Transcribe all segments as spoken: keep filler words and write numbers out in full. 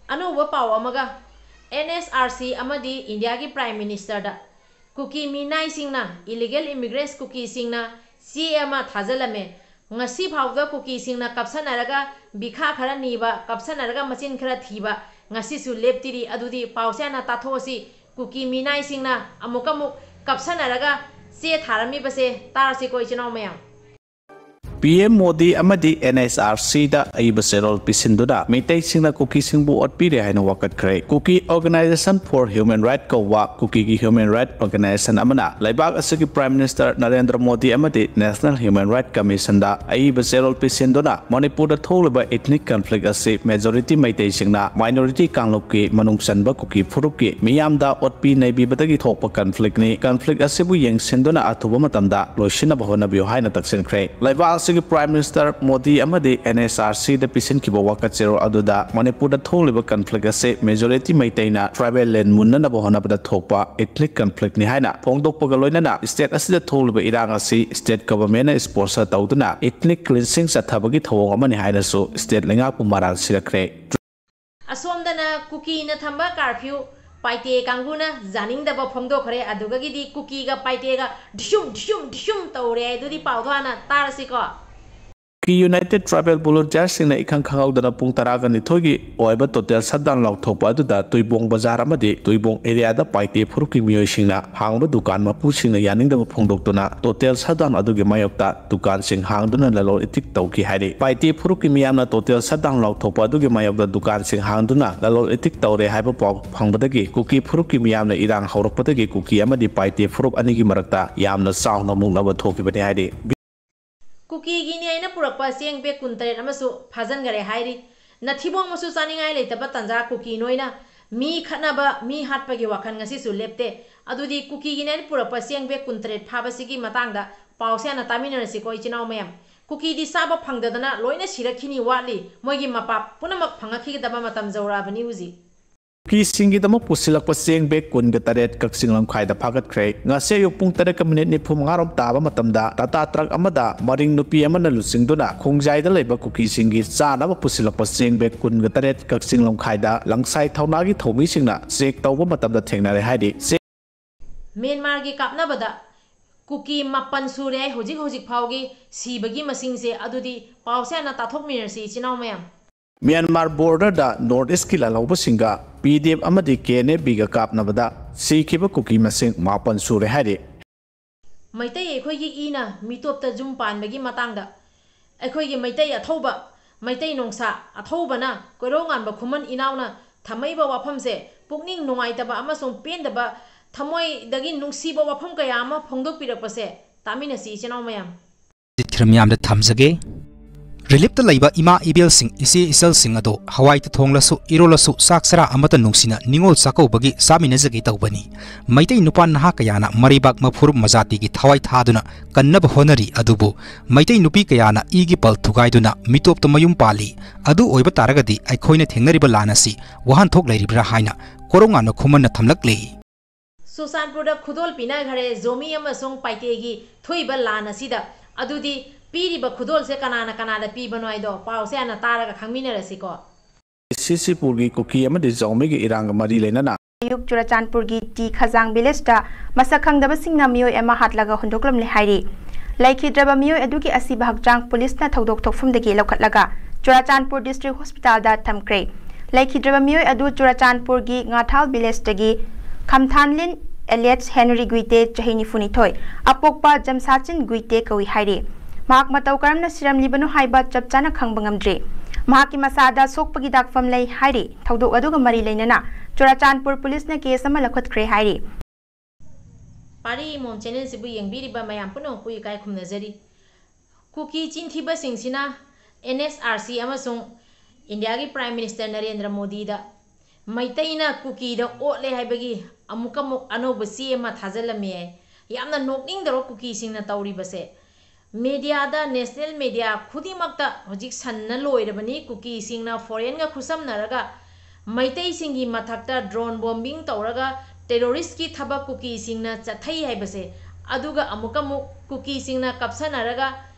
ꯑꯅꯧꯕ ꯄꯥꯎ ꯑꯃꯒ, ꯑꯦꯟ ꯑꯦꯁ ꯑꯥꯔ ꯁꯤ ꯑꯃꯗꯤ ꯏꯟꯗꯤꯌꯥꯒꯤ Prime Ministerꯗ ꯀꯨꯀꯤ ꯃꯤꯅꯥꯏꯁꯤꯡꯅ, illegal immigrants ꯀꯨꯀꯤꯁꯤꯡꯅ ꯆꯦ ꯑꯃ ꯊꯥꯖꯤꯜꯂꯝꯃꯦ꯫ ꯉꯁꯤ ꯐꯥꯎꯕꯗ ꯀꯨꯀꯤꯁꯤꯡꯅ ꯀꯞꯁꯟꯅꯔꯒ, ꯚꯤꯈꯥ ꯈꯔ ꯅꯤꯕ, ꯀꯞꯁꯟꯅꯔꯒ ꯃꯆꯤꯟ ꯈꯔ ꯊꯤꯕ ꯉꯁꯤꯁꯨ ꯂꯦꯞꯇꯤꯔꯤ꯫ ꯑꯗꯨꯗꯤ ꯄꯥꯎꯁꯦ ꯍꯥꯟꯅ ꯇꯥꯊꯣꯛꯑꯁꯤ꯫ ꯀꯨꯀꯤ ꯃꯤꯅꯥꯏꯁꯤꯡꯅ ꯑꯃꯨꯛ ꯑꯃꯨꯛ ꯀꯞꯁꯟꯅꯔꯒ ꯆꯦ ꯊꯥꯔꯝꯃꯤꯕꯁꯦ ꯇꯥꯔꯁꯤꯀꯣ, ꯏꯆꯤꯟ ꯏꯅꯥꯎ ꯃꯌꯥꯝ꯫ ꯄꯤ ꯑꯦꯝ ꯃꯣꯗꯤ ꯑꯃꯗꯤ ꯑꯦꯟ ꯑꯩꯆ ꯑꯥꯔ ꯁꯤꯗ ꯑꯏꯕ ꯆꯦꯔꯣꯜ ꯄꯤꯁꯤꯟꯗꯨꯅ ꯃꯤꯇꯩꯁꯤꯡꯅ ꯀꯨꯀꯤꯁꯤꯡꯕꯨ ꯑꯣꯠꯄꯤꯔꯦ ꯍꯥꯏꯅ ꯋꯥꯀꯠꯈ꯭ꯔꯦ꯫ Kuki Organisation for Human Rights ꯀꯧꯕ ꯀꯨꯀꯤꯒꯤ human rights organization ꯑꯃꯅ ꯂꯩꯕꯥꯛ ꯑꯁꯤꯒꯤ Prime Minister ꯅꯔꯦꯟꯗ꯭ꯔ ꯃꯣꯗꯤ ꯑꯃꯗꯤ National Human Rights Commissionꯗ ꯑꯏꯕ ꯆꯦꯔꯣꯜ ꯄꯤꯁꯤꯟꯗꯨꯅ ꯃꯅꯤꯄꯨꯔꯗ ꯊꯣꯛꯂꯤꯕ ethnic conflict ꯑꯁꯤ majority ꯃꯩꯇꯩꯁꯤꯡꯅ minority ꯀꯥꯡꯂꯨꯞꯀꯤ ꯃꯅꯨꯡ ꯆꯟꯕ ꯀꯨꯀꯤ ꯐꯨꯔꯨꯞꯀꯤ ꯃꯤꯌꯥꯝꯗ ꯑꯣꯠꯄꯤ ꯅꯩꯕꯤꯕꯗꯒꯤ ꯊꯣꯛꯄ conflictꯅꯤ꯫ Conflict ꯑꯁꯤꯕꯨ ꯌꯦꯡꯁꯤꯟꯗꯨꯅ ꯑꯊꯨꯕ ꯃꯇꯝꯗ ꯂꯣꯏꯁꯤꯟꯅꯕ ꯍꯣꯠꯅꯕꯤꯌꯨ ꯍꯥꯏꯅ ꯇꯛꯁꯤꯟꯈ꯭ꯔꯦ꯫ ꯂꯩꯕꯥꯛ ꯑꯁꯤꯒꯤ Prime Minister ꯃꯣꯗꯤ ꯑꯃꯗꯤ ꯑꯦꯟ ꯑꯩꯆ ꯑꯥꯔ ꯁꯤꯗ ꯄꯤꯁꯤꯟꯈꯤꯕ ꯋꯥꯀꯠ ꯆꯦꯔꯣꯜ ꯑꯗꯨꯗ ꯃꯅꯤꯄꯨꯔꯗ ꯊꯣꯛꯂꯤꯕ conflict ꯑꯁꯤ majority ꯃꯩꯇꯩꯅ tribal land ꯃꯨꯟꯅꯅꯕ ꯍꯣꯠꯅꯕꯗ ꯊꯣꯛꯄ ethnic conflictꯅꯤ ꯍꯥꯏꯅ ꯐꯣꯡꯗꯣꯛꯄꯒ ꯂꯣꯏꯅꯅ state ꯑꯁꯤꯗ ꯊꯣꯛꯂꯤꯕ ꯏꯔꯥꯡ ꯑꯁꯤ state governmentꯅ sponsor ꯇꯧꯗꯨꯅ ethnic cleansing ꯆꯠꯊꯕꯒꯤ ꯊꯧꯑꯣꯡ ꯑꯃꯅꯤ ꯍꯥꯏꯅꯁꯨ state ꯂꯩꯉꯥꯛꯄꯨ ꯃꯔꯥꯜ ꯁꯤꯔꯛꯈ꯭ꯔꯦ꯫ ꯑꯁꯣꯝꯗꯅ ꯀꯨꯀꯤꯅ ꯊꯝꯕ curfew ꯄꯥꯏꯇꯦ ꯀꯥꯡꯕꯨꯅ ꯌꯥꯅꯤꯡꯗꯕ ꯐꯣꯡꯗꯣꯛꯈ꯭ꯔꯦ꯫ ꯑꯗꯨꯒꯗꯤ ꯀꯨꯀꯤꯒ ꯄꯥꯏꯇꯦꯒ ꯙꯤꯁꯨꯝ ꯙꯤꯁꯨꯝ ꯙꯤꯁꯨꯝ ꯇꯧꯔꯦ꯫ ꯑꯗꯨꯗꯤ ꯄꯥꯎꯗꯣ ꯍꯥꯟꯅ ꯇꯥꯔꯁꯤꯀꯣ꯫ Kuki United Tribal Volunteersꯁꯤꯡꯅ ꯏꯈꯪ ꯈꯪꯍꯧꯗꯅ ꯄꯨꯡ ꯇꯔꯥꯒ ꯅꯤꯊꯣꯏꯒꯤ ꯑꯣꯏꯕ total shutdown ꯂꯥꯎꯊꯣꯛꯄ ꯑꯗꯨꯗ ꯇꯨꯏꯕꯣꯡ ꯕꯖꯥꯔ ꯑꯃꯗꯤ ꯇꯨꯏꯕꯣꯡ areaꯗ ꯄꯥꯏꯇꯦ ꯐꯨꯔꯨꯞꯀꯤ ꯃꯤꯑꯣꯏꯁꯤꯡꯅ ꯍꯥꯡꯕ ꯗꯨꯀꯥꯟ ꯃꯄꯨꯁꯤꯡꯅ ꯌꯥꯅꯤꯡꯗꯕ ꯐꯣꯡꯗꯣꯛꯇꯨꯅ total shutdown ꯑꯗꯨꯒꯤ ꯃꯥꯌꯣꯛꯇ ꯗꯨꯀꯥꯟꯁꯤꯡ ꯍꯥꯡꯗꯨꯅ ꯂꯂꯣꯟ ꯏꯇꯤꯛ ꯇꯧꯈꯤ ꯍꯥꯏꯔꯤ꯫ ꯄꯥꯏꯇꯦ ꯐꯨꯔꯨꯞꯀꯤ ꯃꯤꯌꯥꯝꯅ total shutdown ꯂꯥꯎꯊꯣꯛꯄ ꯑꯗꯨꯒꯤ ꯃꯥꯌꯣꯛꯇ ꯗꯨꯀꯥꯟꯁꯤꯡ ꯍꯥꯡꯗꯨꯅ ꯂꯂꯣꯟ ꯏꯇꯤꯛ ꯇꯧꯔꯦ ꯍꯥꯏꯕ ꯄꯥꯎ ꯐꯪꯕꯗꯒꯤ ꯀꯨꯀꯤ ꯐꯨꯔꯨꯞꯀꯤ ꯃꯤꯌꯥꯝꯅ ꯏꯔꯥꯡ ꯍꯧꯔꯛꯄꯗꯒꯤ ꯀꯨꯀꯤ ꯑꯃꯗꯤ ꯄꯥꯏꯇꯦ ꯐꯨꯔꯨꯞ ꯑꯅꯤꯒꯤ ꯃꯔꯛꯇ ꯌꯥꯝꯅ ꯆꯥꯎꯅ ꯃꯨꯛꯅꯕ ꯊꯣꯛꯈꯤꯕꯅꯤ ꯍꯥꯏꯔꯤ꯫ ꯀꯨꯀꯤꯒꯤꯅꯤ ꯍꯥꯏꯅ ꯄꯨꯔꯛꯄ ꯆꯦꯡ bag ꯀꯨꯟꯇꯔꯦꯠ ꯑꯃꯁꯨ ꯐꯥꯖꯤꯟꯈꯔꯦ ꯍꯥꯏꯔꯤ꯫ ꯅꯊꯤꯕꯣꯡ ꯃꯁꯨ ꯆꯥꯅꯤꯡꯉꯥꯏ ꯂꯩꯇꯕ ꯇꯟꯖꯥ ꯀꯨꯀꯤ ꯅꯣꯏꯅ ꯃꯤ ꯈꯠꯅꯕ, ꯃꯤ ꯍꯥꯠꯄꯒꯤ ꯋꯥꯈꯜ ꯉꯁꯤꯁꯨ ꯂꯦꯞꯇꯦ꯫ ꯑꯗꯨꯗꯤ ꯀꯨꯀꯤꯒꯤꯅꯦꯅ ꯄꯨꯔꯛꯄ ꯆꯦꯡ bag ꯀꯨꯟꯇꯔꯦꯠ ꯐꯥꯕꯁꯤꯒꯤ ꯃꯇꯥꯡꯗ ꯄꯥꯎꯁꯦ ꯍꯥꯟꯅ ꯇꯥꯃꯤꯟꯅꯔꯁꯤꯀꯣ, ꯏꯆꯤꯟ ꯏꯅꯥꯎ ꯃꯌꯥꯝ꯫ ꯀꯨꯀꯤꯗꯤ ꯆꯥꯕ ꯐꯪꯗꯗꯅ ꯂꯣꯏꯅ ꯁꯤꯔꯛꯈꯤꯅꯤ, ꯋꯥꯠꯂꯤ꯫ ꯃꯣꯏꯒꯤ ꯃꯄꯥꯞ ꯄꯨꯝꯅꯃꯛ ꯐꯪꯉꯛꯈꯤꯒꯗꯕ ꯃꯇꯝ ꯌꯧꯔꯛꯑꯕꯅꯤ ꯍꯧꯖꯤꯛ꯫ ꯀꯨꯀꯤꯁꯤꯡꯒꯤꯗꯃꯛ ꯄꯨꯁꯤꯜꯂꯛꯄ ꯆꯦꯡ ꯕꯦꯒ ꯀꯨꯟꯒ ꯇꯔꯦꯠ ꯀꯛꯆꯤꯡ ꯂꯝꯈꯥꯏꯗ ꯐꯥꯒꯠꯈ꯭ꯔꯦ꯫ ꯉꯁꯤ ꯑꯌꯨꯛ ꯄꯨꯡ ꯇꯔꯦꯠꯀ ꯃꯤꯅꯤꯠ ꯅꯤꯐꯨ ꯃꯉꯥ ꯔꯣꯝ ꯇꯥꯕ ꯃꯇꯝꯗ ꯇꯥꯇꯥ ꯇ꯭ꯔꯛ ꯑꯃꯗ ꯃꯔꯤꯡ ꯅꯨꯄꯤ ꯑꯃꯅ ꯂꯨꯆꯤꯡꯗꯨꯅ ꯈꯣꯡꯖꯥꯏꯗ ꯂꯩꯕ ꯀꯨꯀꯤꯁꯤꯡꯒꯤ ꯆꯥꯅꯕ ꯄꯨꯁꯤꯜꯂꯛꯄ ꯆꯦꯡ ꯕꯦꯒ ꯀꯨꯟꯒ ꯇꯔꯦꯠ ꯀꯛꯆꯤꯡ ꯂꯝꯈꯥꯏꯗ ꯂꯪꯁꯥꯏ ꯊꯧꯅꯥꯒꯤ ꯊꯧꯃꯤꯁꯤꯡꯅ ꯆꯦꯛ ꯇꯧꯕ ꯃꯇꯝꯗ ꯊꯦꯡꯅꯔꯦ ꯍꯥꯏꯔꯤ꯫ ꯆꯦꯡ ꯃ꯭ꯌꯥꯟꯃꯥꯔꯒꯤ ꯀꯥꯞꯅꯕꯗ ꯀꯨꯀꯤ ꯃꯥꯄꯟ ꯁꯨꯔꯦ ꯍꯧꯖꯤꯛ ꯍꯧꯖꯤꯛ ꯐꯥꯎꯒꯤ ꯁꯤꯕꯒꯤ ꯃꯁꯤꯡꯁꯦ꯫ ꯑꯗꯨꯗꯤ ꯄꯥꯎꯁꯦ ꯍꯥꯟꯅ ꯇꯥꯊꯣꯛꯃꯤꯟꯅꯔꯁꯤ ꯏꯆꯤꯟ ꯏꯅꯥꯎ ꯃꯌꯥꯝ꯫ ꯃ꯭ꯌꯥꯟꯃꯥꯔ ꯕꯣꯔꯗꯔꯗ ꯅꯣꯔꯠ ꯏꯁꯀꯤ ꯂꯥꯜꯍꯧꯕꯁꯤꯡꯒ ꯄꯤ ꯗꯤ ꯑꯦꯐ ꯑꯃꯗꯤ ꯀꯦ ꯑꯦꯟ ꯑꯦꯐ ꯕꯤꯒ ꯀꯥꯞꯅꯕꯗ ꯁꯤꯈꯤꯕ ꯀꯨꯀꯤ ꯃꯁꯤꯡ ꯃꯥꯄꯟ ꯁꯨꯔꯦ ꯍꯥꯏꯔꯤ꯫ ꯃꯩꯇꯩ ꯑꯩꯈꯣꯏꯒꯤ ꯏꯅ ꯃꯤꯇꯣꯞꯇ ꯌꯨꯝ ꯄꯥꯟꯕꯒꯤ ꯃꯇꯥꯡꯗ ꯑꯩꯈꯣꯏꯒꯤ ꯃꯩꯇꯩ ꯑꯊꯧꯕ, ꯃꯩꯇꯩ ꯅꯣꯡꯁꯥ ꯑꯊꯧꯕꯅ ꯀꯣꯏꯔꯧꯉꯥꯟꯕ ꯈꯨꯃꯟ ꯏꯅꯥꯎꯅ ꯊꯝꯃꯛꯏꯕ ꯋꯥꯐꯝꯁꯦ ꯄꯨꯛꯅꯤꯡ ꯅꯨꯡꯉꯥꯏꯇꯕ ꯑꯃꯁꯨꯡ ꯄꯦꯟꯗꯕ, ꯊꯃꯣꯏꯗꯒꯤ ꯅꯨꯡꯁꯤꯕ ꯋꯥꯐꯝ ꯀꯌꯥ ꯑꯃ ꯐꯣꯡꯗꯣꯛꯄꯤꯔꯛꯄꯁꯦ ꯇꯥꯃꯤꯟꯅꯁꯤ ꯏꯆꯤꯟ ꯏꯅꯥꯎ ꯃꯌꯥꯝ꯫ ꯈꯤꯔ ꯃꯤꯌꯥꯝꯗ ꯊꯝꯖꯒꯦ꯫ ꯔꯤꯂꯤꯞꯇ ꯂꯩꯕ ꯏꯃꯥ ꯏꯕꯦꯜꯁꯤꯡ, ꯏꯆꯦ ꯏꯆꯜꯁꯤꯡ ꯑꯗꯣ ꯍꯋꯥꯏꯇ ꯊꯣꯡꯂꯁꯨ, ꯏꯔꯣꯜꯂꯁꯨ, ꯆꯥꯛ ꯆꯔꯥ ꯑꯃꯠꯇ ꯅꯨꯡꯁꯤꯅ ꯅꯤꯉꯣꯜ ꯆꯥꯛꯀꯧꯕꯒꯤ ꯆꯥꯃꯤꯟꯅꯖꯒꯦ ꯇꯧꯕꯅꯤ꯫ ꯃꯩꯇꯩ ꯅꯨꯄꯥ ꯅꯍꯥ ꯀꯌꯥꯅ ꯃꯔꯩꯕꯥꯛ ꯃꯐꯨꯔꯨꯞ ꯃꯖꯥꯇꯤꯒꯤ ꯊꯋꯥꯏ ꯊꯥꯗꯨꯅ ꯀꯟꯅꯕ ꯍꯣꯠꯅꯔꯤ, ꯑꯗꯨꯕꯨ ꯃꯩꯇꯩ ꯅꯨꯄꯤ ꯀꯌꯥꯅ ꯏꯒꯤ ꯄꯜ ꯊꯨꯒꯥꯏꯗꯨꯅ ꯃꯤꯇꯣꯞꯇ ꯃꯌꯨꯝ ꯄꯥꯜꯂꯤ꯫ ꯑꯗꯨ ꯑꯣꯏꯕ ꯇꯥꯔꯒꯗꯤ ꯑꯩꯈꯣꯏꯅ ꯊꯦꯡꯅꯔꯤꯕ ꯂꯥꯟ ꯑꯁꯤ ꯋꯥꯍꯟꯊꯣꯛ ꯂꯩꯔꯤꯕ꯭ꯔꯥ ꯍꯥꯏꯅ ꯀꯣꯔꯧꯉꯥꯟꯕ ꯈꯨꯃꯟꯅ ꯊꯝꯂꯛꯂꯤ꯫ ꯆꯨꯔꯆꯥꯟꯄꯨꯔꯗ ꯈꯨꯗꯣꯜ ꯄꯤꯅꯈ꯭ꯔꯦ ꯖꯣꯃꯤ ꯑꯃꯁꯨꯡ ꯄꯥꯏꯇꯦꯒꯤ ꯊꯣꯛꯏꯕ ꯂꯥꯟ ꯑꯁꯤꯗ꯫ ꯑꯗꯨꯗꯤ ꯄꯤꯔꯤꯕ ꯈꯨꯗꯣꯜꯁꯦ ꯀꯅꯥꯅ ꯀꯅꯥꯗ ꯄꯤꯕꯅꯣ ꯍꯥꯏꯗꯣ ꯄꯥꯎꯁꯦ ꯍꯥꯟꯅ ꯇꯥꯔꯒ ꯈꯪꯃꯤꯟꯅꯔꯁꯤꯀꯣ꯫ ꯁꯤꯁꯤꯄꯨꯔꯒꯤ ꯀꯨꯀꯤ ꯑꯃꯗꯤ ꯖꯥꯎꯃꯤꯒꯤ ꯏꯔꯥꯡꯒ ꯃꯔꯤ ꯂꯩꯅꯅ ꯑꯌꯨꯛ ꯆꯨꯔꯆꯥꯟꯄꯨꯔꯒꯤ ꯇꯤ ꯈꯖꯥꯡ ꯚꯤꯂꯦꯖꯇ ꯃꯁꯛ ꯈꯪꯗꯕꯁꯤꯡꯅ ꯃꯤꯑꯣꯏ ꯑꯃ ꯍꯥꯠꯂꯒ ꯍꯨꯟꯗꯣꯛꯂꯝꯂꯦ ꯍꯥꯏꯔꯤ꯫ ꯂꯩꯈꯤꯗ꯭ꯔꯕ ꯃꯤꯑꯣꯏ ꯑꯗꯨꯒꯤ ꯑꯁꯤꯕ ꯍꯛꯆꯥꯡ ꯄꯨꯂꯤꯁꯅ ꯊꯧꯗꯣꯛ ꯊꯣꯛꯐꯝꯗꯒꯤ ꯂꯧꯈꯠꯂꯒ ꯆꯨꯔꯆꯥꯟꯄꯨꯔ ꯗꯤꯁꯇ꯭ꯔꯤꯛ ꯍꯣꯁꯄꯤꯇꯥꯜꯗ ꯊꯝꯈ꯭ꯔꯦ꯫ ꯂꯩꯈꯤꯗ꯭ꯔꯕ ꯃꯤꯑꯣꯏ ꯑꯗꯨ ꯆꯨꯔꯆꯥꯟꯄꯨꯔꯒꯤ ꯉꯥꯊꯥꯜ ꯚꯤꯂꯦꯖꯇꯒꯤ ꯈꯝꯊꯥꯟꯂꯤꯟ ꯑꯦꯂꯤꯌꯥꯁ ꯍꯦꯅꯔꯤ ꯒꯨꯏꯇꯦ, ꯆꯍꯤ ꯅꯤꯐꯨ ꯅꯤꯊꯣꯏ, ꯑꯄꯣꯛꯄ ꯖꯝꯁꯥꯆꯤꯟ ꯒꯨꯏꯇꯦ ꯀꯧꯏ ꯍꯥꯏꯔꯤ꯫ ꯃꯍꯥꯛ ꯃꯇꯧ ꯀꯔꯝꯅ ꯁꯤꯔꯝꯂꯤꯕꯅꯣ ꯍꯥꯏꯕ ꯆꯞ ꯆꯥꯅ ꯈꯪꯕ ꯉꯝꯗ꯭ꯔꯤ꯫ ꯃꯍꯥꯛꯀꯤ ꯃꯁꯥꯗ ꯁꯣꯛꯄꯒꯤ ꯗꯥꯛꯐꯝ ꯂꯩ ꯍꯥꯏꯔꯤ꯫ ꯊꯧꯗꯣꯛ ꯑꯗꯨꯒ ꯃꯔꯤ ꯂꯩꯅꯅ ꯆꯨꯔꯆꯥꯟꯄꯨꯔ ꯄꯨꯂꯤꯁꯅ ꯀꯦꯁ ꯑꯃ ꯂꯧꯈꯠꯈ꯭ꯔꯦ ꯍꯥꯏꯔꯤ꯫ ꯄꯥꯔꯤ ꯏꯃꯣꯝ ꯆꯦꯅꯦꯜꯁꯤꯕꯨ ꯌꯦꯡꯕꯤꯔꯤꯕ ꯃꯌꯥꯝ ꯄꯨꯝꯅꯃꯛꯄꯨ ꯏꯀꯥꯏ ꯈꯨꯝꯅꯖꯔꯤ꯫ ꯀꯨꯀꯤ ꯆꯤꯟꯊꯤꯕꯁꯤꯡꯁꯤꯅ ꯑꯦꯟ ꯑꯦꯁ ꯑꯥꯔ ꯁꯤ ꯑꯃꯁꯨꯡ ꯏꯟꯗꯤꯌꯥꯒꯤ ꯄ꯭ꯔꯥꯏꯝ ꯃꯤꯅꯤꯁꯇꯔ ꯅꯔꯦꯟꯗ꯭ꯔ ꯃꯣꯗꯤꯗ ꯃꯩꯇꯩꯅ ꯀꯨꯀꯤꯗ ꯑꯣꯠꯂꯦ ꯍꯥꯏꯕꯒꯤ ꯑꯃꯨꯛꯀ ꯑꯃꯨꯛ ꯑꯅꯧꯕ ꯆꯦ ꯑꯃ ꯊꯥꯖꯤꯜꯂꯝꯃꯤ ꯍꯥꯏ꯫ ꯌꯥꯝꯅ ꯅꯣꯛꯅꯤꯡꯗꯔꯣ ꯀꯨꯀꯤꯁꯤꯡꯅ ꯇꯧꯔꯤꯕꯁꯦ? ꯃꯦꯗꯤꯌꯥꯗ, ꯅꯦꯁꯅꯦꯜ ꯃꯦꯗꯤꯌꯥ ꯈꯨꯗꯤꯡꯃꯛꯇ ꯍꯧꯖꯤꯛ ꯁꯟꯅ ꯂꯣꯏꯔꯕꯅꯤ꯫ ꯀꯨꯀꯤꯁꯤꯡꯅ ꯐꯣꯔꯦꯟꯒ ꯈꯨꯠꯁꯝꯅꯔꯒ ꯃꯩꯇꯩꯁꯤꯡꯒꯤ ꯃꯊꯛꯇ drone bombing ꯇꯧꯔꯒ terroristꯀꯤ ꯊꯕꯛ ꯀꯨꯀꯤꯁꯤꯡꯅ ꯆꯠꯊꯩ ꯍꯥꯏꯕꯁꯦ, ꯑꯗꯨꯒ ꯑꯃꯨꯛꯀ ꯑꯃꯨꯛ ꯀꯨꯀꯤꯁꯤꯡꯅ ꯀꯞꯁꯟꯅꯔꯒ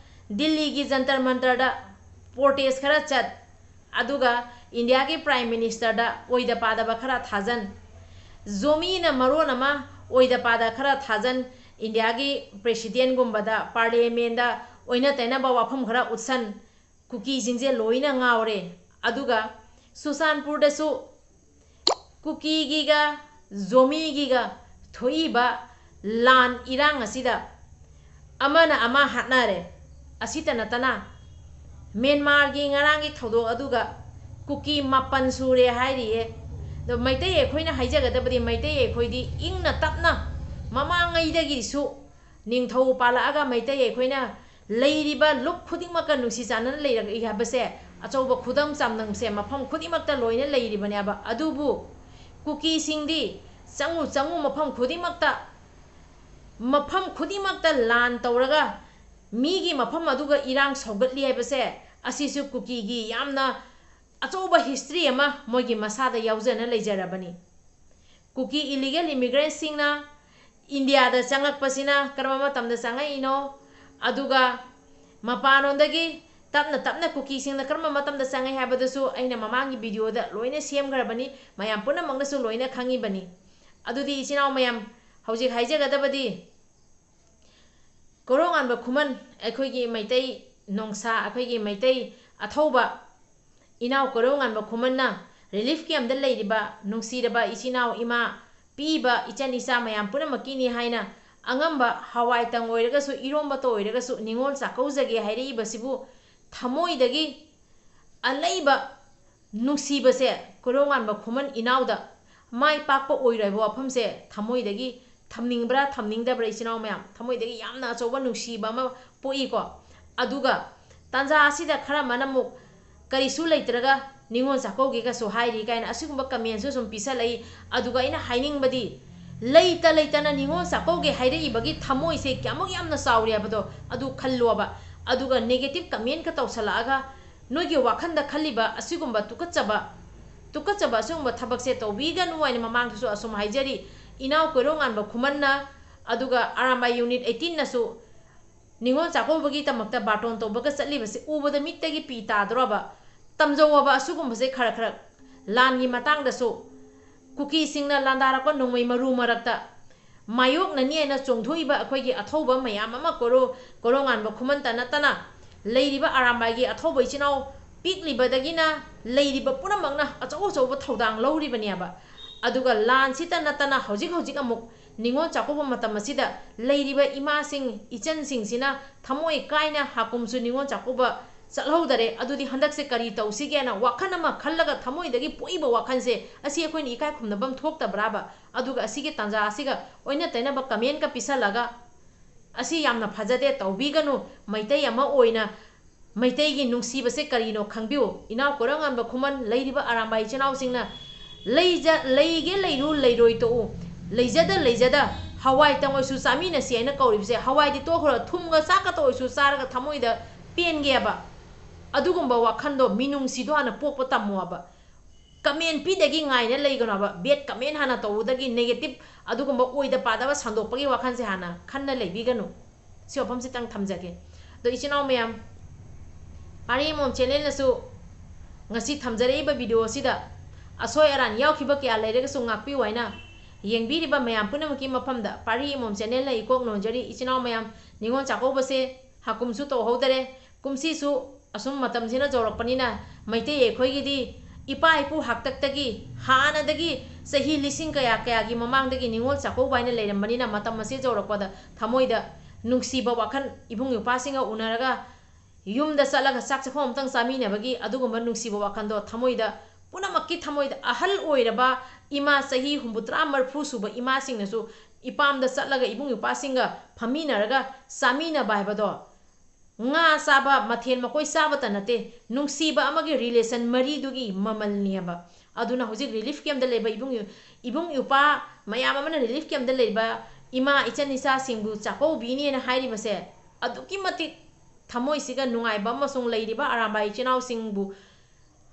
ꯗꯤꯜꯂꯤꯒꯤ ꯖꯟꯇꯔ ꯃꯟꯇꯔꯗ protest ꯈꯔ ꯆꯠ, ꯑꯗꯨꯒ ꯏꯟꯗꯤꯌꯥꯒꯤ Prime Ministerꯗ ꯑꯣꯏꯗ ꯄꯥꯗꯕ ꯈꯔ ꯊꯥꯖꯟ, ꯖꯣꯃꯤꯅ ꯃꯔꯣꯟ ꯑꯃ ꯑꯣꯏꯗ ꯄꯥꯗ ꯈꯔ ꯊꯥꯖꯟ, ꯏꯟꯗꯤꯌꯥꯒꯤ Presidentꯒꯨꯝꯕꯗ, Parliamentꯗ ꯑꯣꯏꯅ ꯇꯩꯅꯕ ꯋꯥꯐꯝ ꯈꯔ ꯎꯠꯁꯟ, ꯀꯨꯀꯤꯁꯤꯡꯁꯦ ꯂꯣꯏꯅ ꯉꯥꯎꯔꯦ꯫ ꯑꯗꯨꯒ ꯆꯨꯔꯆꯥꯟꯄꯨꯔꯗꯁꯨ ꯀꯨꯀꯤꯒꯤꯒ ꯖꯣꯃꯤꯒꯤꯒ ꯊꯣꯛꯏꯕ ꯂꯥꯟ ꯏꯔꯥꯡ ꯑꯁꯤꯗ ꯑꯃꯅ ꯑꯃ ꯍꯥꯠꯅꯔꯦ꯫ ꯑꯁꯤꯇ ꯅꯠꯇꯅ ꯃ꯭ꯌꯥꯟꯃꯥꯔꯒꯤ ꯉꯔꯥꯡꯒꯤ ꯊꯧꯗꯣꯛ ꯑꯗꯨꯒ ꯀꯨꯀꯤ ꯃꯥꯄꯟ ꯁꯨꯔꯦ ꯍꯥꯏꯔꯤꯌꯦ꯫ ꯑꯗꯣ ꯃꯩꯇꯩ ꯑꯩꯈꯣꯏꯅ ꯍꯥꯏꯖꯒꯗꯕꯗꯤ, ꯃꯩꯇꯩ ꯑꯩꯈꯣꯏꯗꯤ ꯏꯪꯅ ꯇꯞꯅ ꯃꯃꯥꯡꯉꯩꯗꯒꯤꯁꯨ ꯅꯤꯡꯊꯧ ꯄꯥꯜꯂꯛꯑꯒ ꯃꯩꯇꯩ ꯑꯩꯈꯣꯏꯅ ꯂꯩꯔꯤꯕ ꯂꯨꯞ ꯈꯨꯗꯤꯡꯃꯛꯀ ꯅꯨꯡꯁꯤ ꯆꯥꯟꯅꯅ ꯂꯩꯔꯛꯏ ꯍꯥꯏꯕꯁꯦ ꯑꯆꯧꯕ ꯈꯨꯗꯝ ꯆꯥꯡꯗꯝꯁꯦ ꯃꯐꯝ ꯈꯨꯗꯤꯡꯃꯛꯇ ꯂꯣꯏꯅ ꯂꯩꯔꯤꯕꯅꯦꯕ꯫ ꯑꯗꯨꯕꯨ ꯀꯨꯀꯤꯁꯤꯡꯗꯤ ꯆꯪꯉꯨ ꯆꯪꯉꯨ ꯃꯐꯝ ꯈꯨꯗꯤꯡꯃꯛꯇ, ꯃꯐꯝ ꯈꯨꯗꯤꯡꯃꯛꯇ ꯂꯥꯟ ꯇꯧꯔꯒ ꯃꯤꯒꯤ ꯃꯐꯝ ꯑꯗꯨꯒ ꯏꯔꯥꯡ ꯁꯧꯒꯠꯂꯤ ꯍꯥꯏꯕꯁꯦ, ꯑꯁꯤꯁꯨ ꯀꯨꯀꯤꯒꯤ ꯌꯥꯝꯅ ꯑꯆꯧꯕ history ꯑꯃ ꯃꯣꯏꯒꯤ ꯃꯁꯥꯗ ꯌꯥꯎꯖꯅ ꯂꯩꯖꯔꯕꯅꯤ꯫ ꯀꯨꯀꯤ illegal immigrantꯁꯤꯡꯅ ꯏꯟꯗꯤꯌꯥꯗ ꯆꯪꯉꯛꯄꯁꯤꯅ ꯀꯔꯝꯕ ꯃꯇꯝꯗ ꯆꯪꯉꯛꯏꯅꯣ, ꯑꯗꯨꯒ ꯃꯄꯥꯟꯂꯣꯝꯗꯒꯤ ꯇꯞꯅ ꯇꯞꯅ ꯀꯨꯀꯤꯁꯤꯡꯅ ꯀꯔꯝꯕ ꯃꯇꯝꯗ ꯆꯪꯉꯛꯏ ꯍꯥꯏꯕꯗꯨꯁꯨ ꯑꯩꯅ ꯃꯃꯥꯡꯒꯤ videoꯗ ꯂꯣꯏꯅ ꯁꯦꯝꯈ꯭ꯔꯕꯅꯤ, ꯃꯌꯥꯝ ꯄꯨꯝꯅꯃꯛꯅꯁꯨ ꯂꯣꯏꯅ ꯈꯪꯉꯤꯕꯅꯤ꯫ ꯑꯗꯨꯗꯤ ꯏꯆꯤꯟ ꯏꯅꯥꯎ ꯃꯌꯥꯝ, ꯍꯧꯖꯤꯛ ꯍꯥꯏꯖꯒꯗꯕꯗꯤ, ꯀꯣꯔꯧꯉꯥꯟꯕ ꯈꯨꯃꯟ, ꯑꯩꯈꯣꯏꯒꯤ ꯃꯩꯇꯩ ꯅꯣꯡꯁꯥ, ꯑꯩꯈꯣꯏꯒꯤ ꯃꯩꯇꯩ ꯑꯊꯧꯕ ꯏꯅꯥꯎ ꯀꯣꯔꯧꯉꯥꯟꯕ ꯈꯨꯃꯟꯅ relief campꯇ ꯂꯩꯔꯤꯕ ꯅꯨꯡꯁꯤꯔꯕ ꯏꯆꯤꯟ ꯏꯅꯥꯎ, ꯏꯃꯥ, ꯄꯤꯕ ꯏꯆꯟ ꯏꯆꯥ ꯃꯌꯥꯝ ꯄꯨꯝꯅꯃꯛꯀꯤꯅꯤ ꯍꯥꯏꯅ ꯑꯉꯝꯕ ꯍꯋꯥꯏꯇꯪ ꯑꯣꯏꯔꯒꯁꯨ, ꯏꯔꯣꯝꯕꯇ ꯑꯣꯏꯔꯒꯁꯨ ꯅꯤꯉꯣꯜ ꯆꯥꯛꯀꯧꯖꯒꯦ ꯍꯥꯏꯔꯛꯏꯕꯁꯤꯕꯨ ꯊꯃꯣꯏꯗꯒꯤ ꯑꯂꯩꯕ ꯅꯨꯡꯁꯤꯕꯁꯦ ꯀꯣꯔꯧꯉꯥꯟꯕ ꯈꯨꯃꯟ ꯏꯅꯥꯎꯗ ꯃꯥꯏ ꯄꯥꯛꯄ ꯑꯣꯏꯔꯣꯏ ꯍꯥꯏꯕ ꯋꯥꯐꯝꯁꯦ ꯊꯃꯣꯏꯗꯒꯤ ꯊꯝꯅꯤꯡꯕ꯭ꯔꯥ ꯊꯝꯅꯤꯡꯗꯕ꯭ꯔꯥ, ꯏꯆꯤꯟ ꯏꯅꯥꯎ ꯃꯌꯥꯝ, ꯊꯃꯣꯏꯗꯒꯤ ꯌꯥꯝꯅ ꯑꯆꯧꯕ ꯅꯨꯡꯁꯤꯕ ꯑꯃ ꯄꯣꯛꯏꯀꯣ꯫ ꯑꯗꯨꯒ ꯇꯥꯟꯖꯥ ꯑꯁꯤꯗ ꯈꯔ ꯑꯃꯅ ꯑꯃꯨꯛ ꯀꯔꯤꯁꯨ ꯂꯩꯇ꯭ꯔꯒ ꯅꯤꯉꯣꯜ ꯆꯥꯛꯀꯧꯒꯦꯒꯁꯨ ꯍꯥꯏꯔꯤ ꯀꯥꯏꯅ ꯑꯁꯤꯒꯨꯝꯕ commentꯁꯨ ꯁꯨꯝ ꯄꯤꯁꯜꯂꯛꯏ꯫ ꯑꯗꯨꯒ ꯑꯩꯅ ꯍꯥꯏꯅꯤꯡꯕꯗꯤ, ꯂꯩꯇ ꯂꯩꯇꯅ ꯅꯤꯉꯣꯜ ꯆꯥꯛꯀꯧꯒꯦ ꯍꯥꯏꯔꯛꯏꯕꯒꯤ ꯊꯃꯣꯏꯁꯦ ꯀꯌꯥꯃꯨꯛ ꯌꯥꯝꯅ ꯆꯥꯎꯔꯤ ꯍꯥꯏꯕꯗꯣ ꯑꯗꯨ ꯈꯜꯂꯣꯕ꯫ ꯑꯗꯨꯒ negative commentꯀ ꯇꯧꯁꯜꯂꯛꯑꯒ ꯅꯣꯏꯒꯤ ꯋꯥꯈꯜꯗ ꯈꯜꯂꯤꯕ ꯑꯁꯤꯒꯨꯝꯕ ꯇꯨꯀꯠꯆꯕ ꯇꯨꯀꯠꯆꯕ ꯑꯁꯤꯒꯨꯝꯕ ꯊꯕꯛꯁꯦ ꯇꯧꯕꯤꯒꯅꯨ ꯍꯥꯏꯅ ꯃꯃꯥꯡꯗꯁꯨ ꯑꯁꯨꯝ ꯍꯥꯏꯖꯔꯤ꯫ ꯏꯅꯥꯎ ꯀꯣꯏꯔꯣꯉꯥꯟꯕ ꯈꯨꯃꯟꯅ ꯑꯗꯨꯒ ꯑꯔꯥꯝꯕꯥꯏ unit eighteen ꯅꯁꯨ ꯅꯤꯉꯣꯜ ꯆꯥꯛꯀꯧꯕꯒꯤ ꯗꯃꯛꯇ ꯕꯥꯔꯇꯣꯟ ꯇꯧꯕꯒ ꯆꯠꯂꯤꯕꯁꯤ ꯎꯕꯗ ꯃꯤꯠꯇꯒꯤ ꯄꯤ ꯇꯥꯗ꯭ꯔꯣꯕ? ꯇꯝꯖꯧꯑꯕ ꯑꯁꯤꯒꯨꯝꯕꯁꯦ ꯈꯔ ꯈꯔ꯫ ꯂꯥꯟꯒꯤ ꯃꯇꯥꯡꯗꯁꯨ ꯀꯨꯀꯤꯁꯤꯡꯅ ꯂꯥꯟꯗꯥꯔꯛꯄ ꯅꯣꯡꯃꯩ ꯃꯔꯨ ꯃꯔꯛꯇ ꯃꯥꯌꯣꯛꯅꯅꯤ ꯍꯥꯏꯅ ꯆꯣꯡꯊꯣꯛꯏꯕ ꯑꯩꯈꯣꯏꯒꯤ ꯑꯊꯧꯕ ꯃꯌꯥꯝ ꯑꯃ ꯀꯣꯔꯣ-, ꯀꯣꯔꯣꯉꯥꯟꯕ ꯈꯨꯃꯟꯇ ꯅꯠꯇꯅ ꯂꯩꯔꯤꯕ ꯑꯔꯥꯝꯕꯥꯏꯒꯤ ꯑꯊꯧꯕ ꯏꯆꯤꯟ ꯏꯅꯥꯎ ꯄꯤꯛꯂꯤꯕꯗꯒꯤꯅ ꯂꯩꯔꯤꯕ ꯄꯨꯝꯅꯃꯛꯅ ꯑꯆꯧ ꯑꯆꯧꯕ ꯊꯧꯗꯥꯡ ꯂꯧꯔꯤꯕꯅꯦꯕ꯫ ꯑꯗꯨꯒ ꯂꯥꯟꯁꯤꯇ ꯅꯠꯇꯅ ꯍꯧꯖꯤꯛ ꯍꯧꯖꯤꯛ ꯑꯃꯨꯛ ꯅꯤꯉꯣꯜ ꯆꯥꯛꯀꯧꯕ ꯃꯇꯝ ꯑꯁꯤꯗ ꯂꯩꯔꯤꯕ ꯏꯃꯥꯁꯤꯡ, ꯏꯆꯟꯁꯤꯡꯁꯤꯅ ꯊꯃꯣꯏ ꯀꯥꯏꯅ ꯍꯥꯀꯨꯝꯁꯨ ꯅꯤꯉꯣꯜ ꯆꯥꯛꯀꯧꯕ ꯆꯠꯍꯧꯗꯔꯦ꯫ ꯑꯗꯨꯗꯤ ꯍꯟꯗꯛꯁꯦ ꯀꯔꯤ ꯇꯧꯁꯤꯒꯦꯅ ꯋꯥꯈꯜ ꯑꯃ ꯈꯜꯂꯒ ꯊꯃꯣꯏꯗꯒꯤ ꯄꯣꯛꯏꯕ ꯋꯥꯈꯜꯁꯦ ꯑꯁꯤ ꯑꯩꯈꯣꯏꯅ ꯏꯀꯥꯏ ꯈꯨꯝꯅꯐꯝ ꯊꯣꯛꯇꯕ꯭ꯔꯥꯕ? ꯑꯗꯨꯒ ꯑꯁꯤꯒꯤ ꯇꯥꯟꯖꯥ ꯑꯁꯤꯒ ꯑꯣꯟꯅ ꯇꯩꯅꯕ commentꯀ ꯄꯤꯁꯜꯂꯒ, "ꯑꯁꯤ ꯌꯥꯝꯅ ꯐꯖꯗꯦ, ꯇꯧꯕꯤꯒꯅꯨ, ꯃꯩꯇꯩ ꯑꯃ ꯑꯣꯏꯅ ꯃꯩꯇꯩꯒꯤ ꯅꯨꯡꯁꯤꯕꯁꯦ ꯀꯔꯤꯅꯣ ꯈꯪꯕꯤꯌꯨ꯫ ꯏꯅꯥꯎ ꯀꯣꯔꯉꯥꯟꯕ ꯈꯨꯃꯟ, ꯂꯩꯔꯤꯕ ꯑꯔꯥꯝꯕꯥꯏ ꯏꯆꯤꯟ ꯏꯅꯥꯎꯁꯤꯡꯅ ꯂꯩꯖ-, ꯂꯩꯒꯦ ꯂꯩꯔꯨ, ꯂꯩꯔꯣꯏ ꯇꯣꯛꯎ, ꯂꯩꯖꯗ ꯂꯩꯖꯗ ꯍꯋꯥꯏ ꯇꯪ ꯑꯣꯏꯁꯨ ꯆꯥꯃꯤꯟꯅꯁꯤ ꯍꯥꯏꯅ ꯀꯧꯔꯤꯕꯁꯦ, ꯍꯋꯥꯏꯗꯤ ꯇꯣꯛꯈ꯭ꯔꯣ, ꯊꯨꯝꯒ ꯆꯥꯛꯀ ꯇꯧꯔꯁꯨ ꯆꯥꯔꯒ ꯊꯃꯣꯏꯗ ꯄꯦꯟꯒꯦꯕ꯫ ꯑꯗꯨꯒꯨꯝꯕ ꯋꯥꯈꯜꯗꯣ, ꯃꯤꯅꯨꯡꯁꯤꯗꯣ ꯍꯥꯟꯅ ꯄꯣꯛꯄ ꯇꯝꯃꯣꯕ꯫ Comment ꯄꯤꯗꯒꯤ ꯉꯥꯏꯅ ꯂꯩꯒꯅꯣꯕ꯫ Bad comment ꯍꯥꯟꯅ ꯇꯧꯕꯗꯒꯤ negative ꯑꯗꯨꯒꯨꯝꯕ ꯑꯣꯏꯗ ꯄꯥꯗꯕ ꯁꯟꯗꯣꯛꯄꯒꯤ ꯋꯥꯈꯜꯁꯦ ꯍꯥꯟꯅ ꯈꯟꯅ ꯂꯩꯕꯤꯒꯅꯨ꯫ ꯁꯤ ꯋꯥꯐꯝꯁꯤꯇꯪ ꯊꯝꯖꯒꯦ꯫ ꯑꯗꯣ ꯏꯆꯤꯟ ꯏꯅꯥꯎ ꯃꯌꯥꯝ, ꯄꯥꯔꯤ ꯑꯃꯣꯝ channelꯅꯁꯨ ꯉꯁꯤ ꯊꯝꯖꯔꯛꯏꯕ video ꯑꯁꯤꯗ ꯑꯁꯣꯏ ꯑꯔꯥꯟ ꯌꯥꯎꯈꯤꯕ ꯀꯌꯥ ꯂꯩꯔꯒꯁꯨ ꯉꯥꯛꯄꯤꯌꯨ ꯍꯥꯏꯅ ꯌꯦꯡꯕꯤꯔꯤꯕ ꯃꯌꯥꯝ ꯄꯨꯝꯅꯃꯛꯀꯤ ꯃꯐꯝꯗ ꯄꯥꯔꯤ ꯑꯃꯣꯝ channelꯅ ꯏꯀꯣꯛ ꯅꯣꯟꯖꯔꯤ꯫ ꯏꯆꯤꯟ ꯏꯅꯥꯎ ꯃꯌꯥꯝ, ꯅꯤꯉꯣꯜ ꯆꯥꯛꯀꯧꯕꯁꯦ ꯍꯥꯀꯨꯝꯁꯨ ꯇꯧꯍꯧꯗꯔꯦ꯫ ꯀꯨꯝꯁꯤꯁꯨ ꯑꯁꯨꯝ ꯃꯇꯝꯁꯤꯅ ꯌꯧꯔꯛꯄꯅꯤꯅ ꯃꯩꯇꯩ ꯑꯩꯈꯣꯏꯒꯤꯗꯤ ꯏꯄꯥ ꯏꯄꯨ ꯍꯥꯛꯇꯛꯇꯒꯤ, ꯍꯥꯟꯅꯗꯒꯤ ꯆꯍꯤ ꯂꯤꯁꯤꯡ ꯀꯌꯥ ꯀꯌꯥꯒꯤ ꯃꯃꯥꯡꯗꯒꯤ ꯅꯤꯉꯣꯜ ꯆꯥꯛꯀꯧꯕ ꯍꯥꯏꯅ ꯂꯩꯔꯝꯕꯅꯤꯅ ꯃꯇꯝ ꯑꯁꯤ ꯌꯧꯔꯛꯄꯗ ꯊꯃꯣꯏꯗ ꯅꯨꯡꯁꯤꯕ ꯋꯥꯈꯜ ꯏꯕꯨꯡ ꯏꯄ꯭ꯋꯥꯁꯤꯡꯒ ꯎꯅꯔꯒ ꯌꯨꯝꯗ ꯆꯠꯂꯒ ꯆꯥꯛ ꯆꯥꯛꯈꯣꯝ ꯑꯝꯇꯪ ꯆꯥꯃꯤꯟꯅꯕꯒꯤ ꯑꯗꯨꯒꯨꯝꯕ ꯅꯨꯡꯁꯤꯕ ꯋꯥꯈꯜꯗꯣ ꯊꯃꯣꯏꯗ ꯄꯨꯝꯅꯃꯛꯀꯤ ꯊꯃꯣꯏꯗ ꯑꯍꯜ ꯑꯣꯏꯔꯕ ꯏꯃꯥ ꯆꯍꯤ ꯍꯨꯝꯐꯨꯇꯔꯥ ꯃꯔꯤꯐꯨ ꯁꯨꯕ ꯏꯃꯥꯁꯤꯡꯅꯁꯨ ꯏꯄꯥꯝꯗ ꯆꯠꯂꯒ ꯏꯕꯨꯡ ꯏꯄ꯭ꯋꯥꯁꯤꯡꯒ ꯐꯝꯃꯤꯟꯅꯔꯒ ꯆꯥꯃꯤꯟꯅꯕ ꯍꯥꯏꯕꯗꯣ ꯉꯥ ꯆꯥꯕ, ꯃꯊꯦꯜ ꯃꯀꯣꯏ ꯆꯥꯕꯇ ꯅꯠꯇꯦ, ꯅꯨꯡꯁꯤꯕ ꯑꯃꯒꯤ relation ꯃꯔꯤꯗꯨꯒꯤ ꯃꯃꯜꯅꯦꯕ꯫ ꯑꯗꯨꯅ ꯍꯧꯖꯤꯛ relief campꯇ ꯂꯩꯕ ꯏꯕꯨꯡ, ꯏꯕꯨꯡ ꯏꯄ꯭ꯋꯥ ꯃꯌꯥꯝ ꯑꯃꯅ relief campꯇ ꯂꯩꯕ ꯏꯃꯥ ꯏꯆꯟ ꯏꯆꯥꯁꯤꯡꯕꯨ ꯆꯥꯛꯀꯧꯕꯤꯅꯦꯅ ꯍꯥꯏꯔꯤꯕꯁꯦ ꯑꯗꯨꯛꯀꯤ ꯃꯇꯤꯛ ꯊꯃꯣꯏꯁꯤꯒ ꯅꯨꯡꯉꯥꯏꯕ ꯑꯃꯁꯨꯡ ꯂꯩꯔꯤꯕ ꯑꯔꯥꯝꯕꯥꯏ ꯏꯆꯤꯟ ꯏꯅꯥꯎꯁꯤꯡꯕꯨ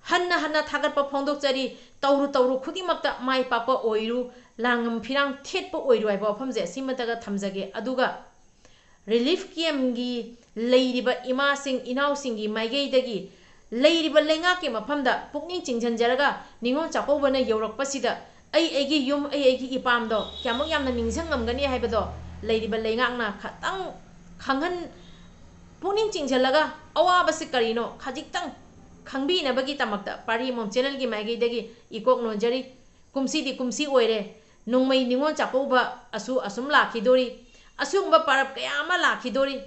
ꯍꯟꯅ ꯍꯟꯅ ꯊꯥꯒꯠꯄ ꯐꯣꯡꯗꯣꯛꯆꯔꯤ꯫ ꯇꯧꯔꯨ ꯇꯧꯔꯨ ꯈꯨꯗꯤꯡꯃꯛꯇ ꯃꯥꯏ ꯄꯥꯛꯄ ꯑꯣꯏꯔꯨ, ꯂꯥꯡꯉꯝ ꯐꯤꯔꯥꯡ ꯊꯦꯠꯄ ꯑꯣꯏꯔꯨ ꯍꯥꯏꯕ ꯋꯥꯐꯝꯁꯦ ꯁꯤꯃꯇꯒ ꯊꯝꯖꯒꯦ꯫ ꯑꯗꯨꯒ relief campꯀꯤ ꯂꯩꯔꯤꯕ ꯏꯃꯥꯁꯤꯡ ꯏꯅꯥꯎꯁꯤꯡꯒꯤ ꯃꯥꯏꯀꯩꯗꯒꯤ ꯂꯩꯔꯤꯕ ꯂꯩꯉꯥꯛꯀꯤ ꯃꯐꯝꯗ ꯄꯨꯛꯅꯤꯡ ꯆꯤꯡꯁꯤꯟꯖꯔꯒ ꯅꯤꯉꯣꯜ ꯆꯥꯛꯀꯧꯕꯅ ꯌꯧꯔꯛꯄꯁꯤꯗ ꯑꯩ ꯑꯩꯒꯤ ꯌꯨꯝ, ꯑꯩ ꯑꯩꯒꯤ ꯏꯄꯥꯝꯗꯣ ꯀꯌꯥꯃꯨꯛ ꯌꯥꯝꯅ ꯅꯤꯡꯁꯤꯡꯉꯝꯒꯅꯤ ꯍꯥꯏꯕꯗꯣ ꯂꯩꯔꯤꯕ ꯂꯩꯉꯥꯛꯅ ꯈꯇꯪ ꯈꯪꯍꯟ-, ꯄꯨꯛꯅꯤꯡ ꯆꯤꯡꯁꯤꯜꯂꯒ ꯑꯋꯥꯕꯁꯤ ꯀꯔꯤꯅꯣ ꯈꯖꯤꯛꯇꯪ ꯈꯪꯕꯤꯅꯕꯒꯤꯗꯃꯛꯇ ꯄꯥꯔꯤ ꯑꯃꯃꯝ channelꯒꯤ ꯃꯥꯏꯀꯩꯗꯒꯤ ꯏꯀꯣꯛ ꯅꯣꯟꯖꯔꯤ꯫ ꯀꯨꯝꯁꯤꯗꯤ ꯀꯨꯝꯁꯤ ꯑꯣꯏꯔꯦ, ꯅꯣꯡꯃꯩ ꯅꯤꯉꯣꯜ ꯆꯥꯛꯀꯧꯕ ꯑꯁꯨ ꯑꯁꯨꯝ ꯂꯥꯛꯈꯤꯗꯣꯔꯤ, ꯑꯁꯤꯒꯨꯝꯕ ꯄꯔꯕ ꯀꯌꯥ ꯑꯃ ꯂꯥꯛꯈꯤꯗꯣꯔꯤ꯫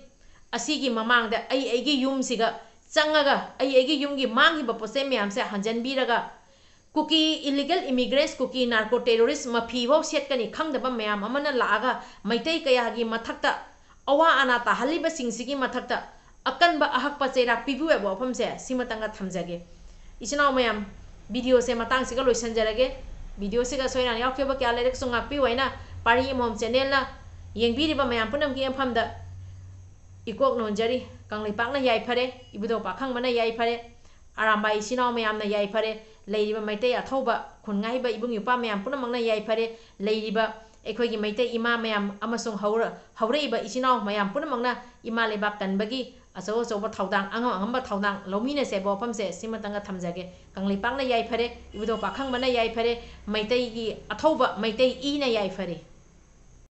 ꯑꯁꯤꯒꯤ ꯃꯃꯥꯡꯗ ꯑꯩ ꯑꯩꯒꯤ ꯌꯨꯝꯁꯤꯒ ꯆꯪꯉꯒ ꯑꯩ ꯑꯩꯒꯤ ꯌꯨꯝꯒꯤ ꯃꯥꯡꯈꯤꯕ ꯄꯣꯠꯆꯩ ꯃꯌꯥꯝꯁꯦ ꯍꯟꯖꯟꯕꯤꯔꯒ ꯀꯨꯀꯤ illegal immigrants, ꯀꯨꯀꯤ narco terrorist ꯃꯐꯤꯐꯥꯎ ꯁꯦꯠꯀꯅꯤ ꯈꯪꯗꯕ ꯃꯌꯥꯝ ꯑꯃꯅ ꯂꯥꯛꯑꯒ ꯃꯩꯇꯩ ꯀꯌꯥꯒꯤ ꯃꯊꯛꯇ ꯑꯋꯥ ꯑꯅꯥ ꯇꯥꯍꯜꯂꯤꯕꯁꯤꯡꯁꯤꯒꯤ ꯃꯊꯛꯇ ꯑꯀꯟꯕ ꯑꯍꯛꯄ ꯆꯩꯔꯥꯛ ꯄꯤꯕꯤꯌꯨ ꯍꯥꯏꯕ ꯋꯥꯐꯝꯁꯦ ꯁꯤꯃꯇꯪꯒ ꯊꯝꯖꯒꯦ꯫ ꯏꯆꯤꯟ ꯏꯅꯥꯎ ꯃꯌꯥꯝ, videoꯁꯦ ꯃꯇꯥꯡꯁꯤꯒ ꯂꯣꯏꯁꯤꯟꯖꯔꯒꯦ꯫ Videoꯁꯤꯒ ꯁꯣꯏꯔꯥꯟ ꯌꯥꯎꯈꯤꯕ ꯀꯌꯥ ꯂꯩꯔꯒꯁꯨ ꯉꯥꯛꯄꯤꯌꯨ ꯍꯥꯏꯅ ꯄꯥꯔꯤ ꯑꯃꯃꯝ channelꯅ ꯌꯦꯡꯕꯤꯔꯤꯕ ꯃꯌꯥꯝ ꯄꯨꯝꯅꯃꯛꯀꯤ ꯃꯐꯝꯗ ꯏꯀꯣꯛ ꯅꯣꯟꯖꯔꯤ꯫ ꯀꯪꯂꯩꯄꯥꯛꯅ ꯌꯥꯏꯐꯔꯦ, ꯏꯕꯨꯙꯧ ꯄꯥꯈꯪꯕꯅ ꯌꯥꯏꯐꯔꯦ, ꯑꯔꯥꯝꯕꯥꯏ ꯏꯆꯤꯟ ꯏꯅꯥꯎ ꯃꯌꯥꯝꯅ ꯌꯥꯏꯐꯔꯦ, ꯂꯩꯔꯤꯕ ꯃꯩꯇꯩ ꯑꯊꯧꯕ ꯈꯨꯟꯉꯥꯏꯕ ꯏꯕꯨꯡ ꯏꯄ꯭ꯋꯥ ꯃꯌꯥꯝ ꯄꯨꯝꯅꯃꯛꯅ ꯌꯥꯏꯐꯔꯦ, ꯂꯩꯔꯤꯕ ꯑꯩꯈꯣꯏꯒꯤ ꯃꯩꯇꯩ ꯏꯃꯥ ꯃꯌꯥꯝ ꯑꯃꯁꯨꯡ ꯍꯧꯔ-, ꯍꯧꯔꯛꯏꯕ ꯏꯆꯤꯟ ꯏꯅꯥꯎ ꯃꯌꯥꯝ ꯄꯨꯝꯅꯃꯛꯅ ꯏꯃꯥ ꯂꯩꯕꯥꯛ ꯀꯟꯕꯒꯤ ꯑꯆꯧ ꯑꯆꯧꯕ ꯊꯧꯗꯥꯡ, ꯑꯉꯝ ꯑꯉꯝꯕ ꯊꯧꯗꯥꯡ ꯂꯧꯃꯤꯟꯅꯁꯦ ꯍꯥꯏꯕ ꯋꯥꯐꯝꯁꯦ ꯁꯤꯃꯇꯪꯒ ꯊꯝꯖꯒꯦ꯫ ꯀꯪꯂꯩꯄꯥꯛꯅ ꯌꯥꯏꯐꯔꯦ, ꯏꯕꯨꯙꯧ ꯄꯥꯈꯪꯕꯅ ꯌꯥꯏꯐꯔꯦ, ꯃꯩꯇꯩꯒꯤ ꯑꯊꯧꯕ ꯃꯩꯇꯩ ꯏꯅ ꯌꯥꯏꯐꯔꯦ꯫